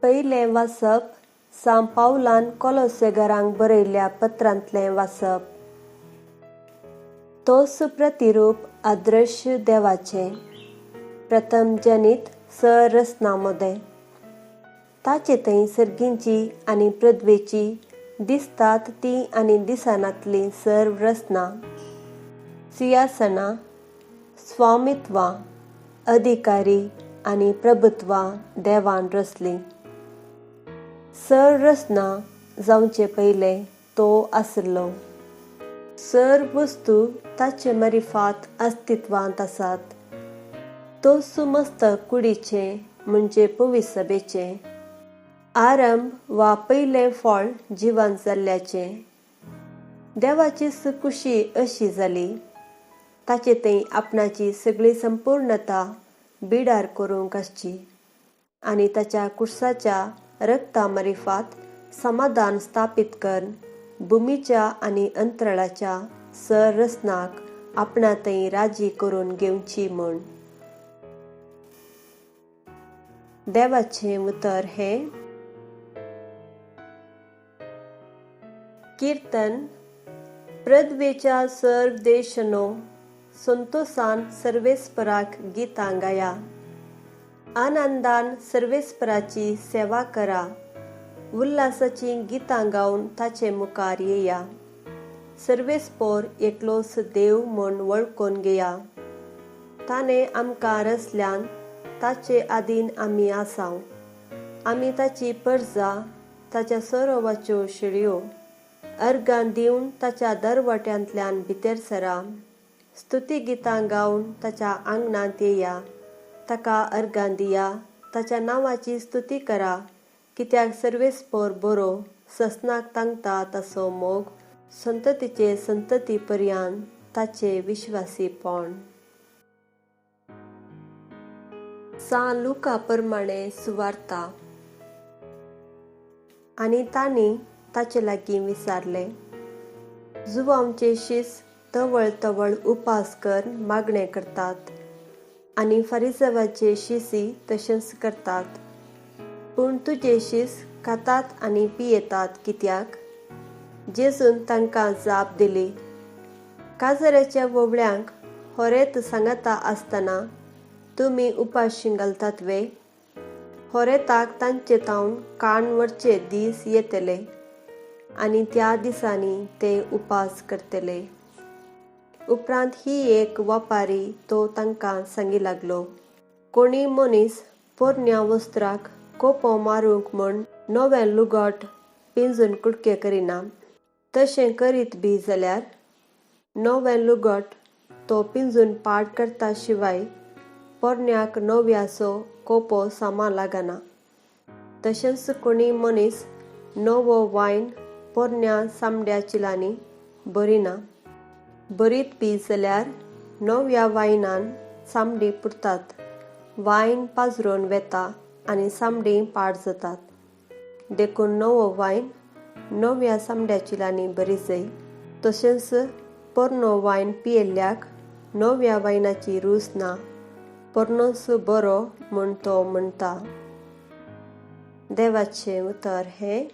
पयलें वाचप सां पावलान कोलोसेगारांक बरयल्ल्या पत्रांतलें वाचप. तोच प्रतिरूप अदृश्य देवाचें, प्रथम जनीत सरसना मदें. ताचे थंय सर्गींची आनी पृथ्वेची दिसतात ती आनी दिसनातली सर्व रचना, सिंहासनां, स्वामित्वां, अधिकारी आनी प्रभुत्वां देवान रचलीं. सर रचना जावचे पयलें तो आसलो. सर्व वस्तू ताचे मारिफात अस्तित्वांत आसात. तो सुमस्त कुडीचें म्हणजे पविसभेचें आरंभ वा पयलें फळ जिवन जाल्ल्याचें. देवाची खुशी अशी जाली ताचे थंय आपणाची सगळी संपूर्णता बिडार करूंक आसची आनी ताच्या कुर्साच्या रक्ता मारिफात समाधान स्थापीत करून भुमीच्या आनी अंतराळाच्या सररचनाक आपणा थंय राजी करून घेवची म्हूण. देवाचें उतर हें. किर्तन. पृथ्वेच्या सर्व देशनो संतोषान सर्वेस्पराक गितां गाया, आनंदान सर्वेस्पराची सेवा करा, उल्हासाची गितां गावन ताचे मुखार येया. सर्वेस्पोर एकलोच देव म्हूण वळखून घेया. ताणें आमकां रचल्यान ताचे आदीन आमी आसाव. आमी ताची परजा, ताच्या सरोवाच्यो शेळयो. अर्गां दिवन ताच्या दरवट्यांतल्यान भितर सरा. स्तुती गितां गावन ताच्या आंगणांत येया. ताका अर्गां दिया, ताच्या नांवाची स्तुती करा. कित्याक सर्वेस्पोर बरो, ससनाक तांकता ताचो मोग संततीचे संतती पर्यान ताचे विश्वासीपण. सां लुका प्रमाणे सुवार्ता. आनी तांणी ताचे लागीं विचारलें, जुवांचे शीस तवळ तवळ उपास कर मागणें करतात आनी फारिजावाचे शिसी तशेंच करतात, पूण तुजे शीस खातात आनी पियेतात कित्याक? जेजून तांकां जाप दिली, काजऱ्याच्या वोवळ्यांक होरेत सांगता आसतना तुमी उपाशी घालतात वे? होरेताक तांचे तावन कान वरचे दीस येतले आनी त्या दिसांनी ते उपास करतले. उपरांत ही एक वपारी तो तांकां सांगी लागलो, कोणी मनीस पोरण्या वस्त्राक कोपो मारूंक म्हूण नवें लुगट पिंजून कुडके करिना. तशें करीत बी जाल्यार नवें लुगट तो पिंजून पाड करता शिवाय पोरण्याक नव्याचो कोपो सामा लागना. तशेंच कोणी मनीस नवो वायन पोरण्या सामड्या चिलांनी भरिना. भरीत बी जाल्यार नव्या वायनान सामडी पुरतात, वायन पाजरून वेता आनी सामडी पाड जातात. देखून नवो वायन नव्या सामड्या चिलांनी बरी जाय. तशेंच पोरनो वायन पियेल्ल्याक नव्या वायनाची रूच ना, पोरनोच बरो म्हूण तो म्हणटा. देवाचें उतर हें.